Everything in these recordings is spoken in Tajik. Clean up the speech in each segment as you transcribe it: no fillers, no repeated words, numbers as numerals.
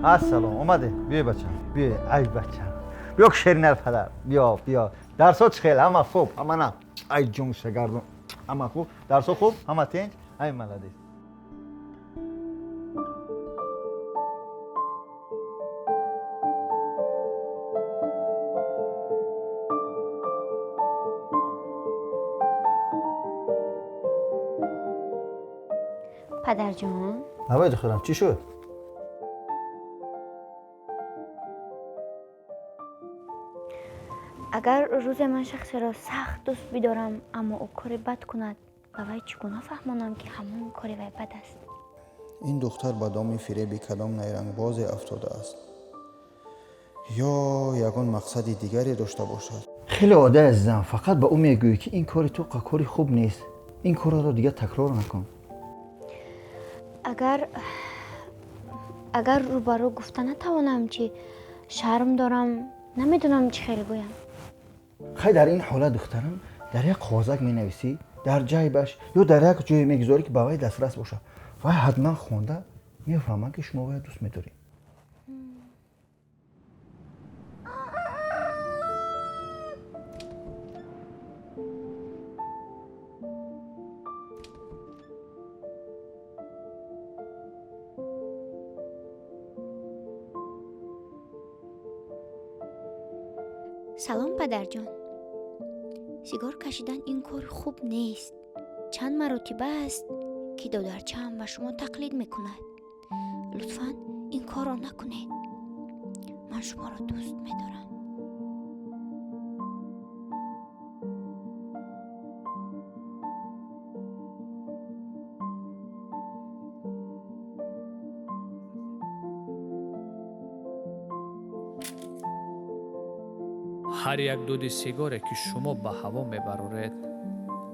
Ассалом, омаде. Биёй, бачам, биёй. Ай, бачам, биё, шеринар падар, биё, биё. Дарсо чӣ хел? Ҳама хуб, ҳама на? Ай, ҷон шагардон, ҳама хуб, дарсо хуб, ҳама тинч. Ай, молодец. Падарҷон. Набояд, духтарам, чӣ шуд? Агар рӯзе ман шахсеро сахт дӯст бидорам, аммо ӯ кори бад кунад, ба вай чӣ гуна фаҳмонам, ки ҳамон кори вай бад аст? Ин духтар ба доми фиреби кадом найрангбозе афтодааст ё ягон мақсади дигаре дошта бошад? Хеле одда, азизам. Фақат ба ӯ мегӯӣ, ки ин кори ту кори хуб нест, ин корро дигар такрор накун. Агар рӯбарӯ гуфта натавонам, чӣ? Шарм дорам, намедонам чӣ хел гӯям. Хай, дар ин ҳолат, духтарам, дар як қоғазак менависӣ, дар ҷайбаш ё дар як ҷое мегузорӣ, ки ба вай дастрас бошад. Вай ҳатман хонда мефаҳмад, ки шумо вая дӯст медоред. Салом, падарҷон. Сигор кашидан ин кори хуб нест. Чанд маротиба аст, ки додарчаам ба шумо тақлид мекунад. Лутфан ин корро накунед. Ман шуморо дӯст медорам. Ҳар як дуди сигоре, ки шумо ба ҳаво мебароред,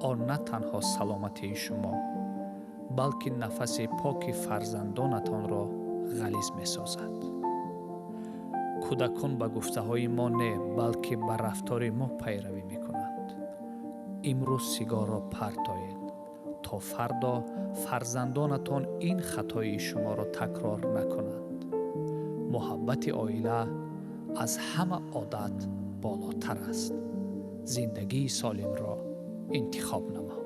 он на танҳо саломатии шумо, балки нафаси поки фарзандонатонро ғализ месозад. Кӯдакон ба гуфтаҳои мо не, балки ба рафтори мо пайравӣ мекунанд. Имрӯз сигорро партоед, то фардо фарзандонатон ин хатои шуморо такрор накунанд. Муҳаббати оила аз ҳама одат болотар аст. Зиндагии солимро интихоб намо.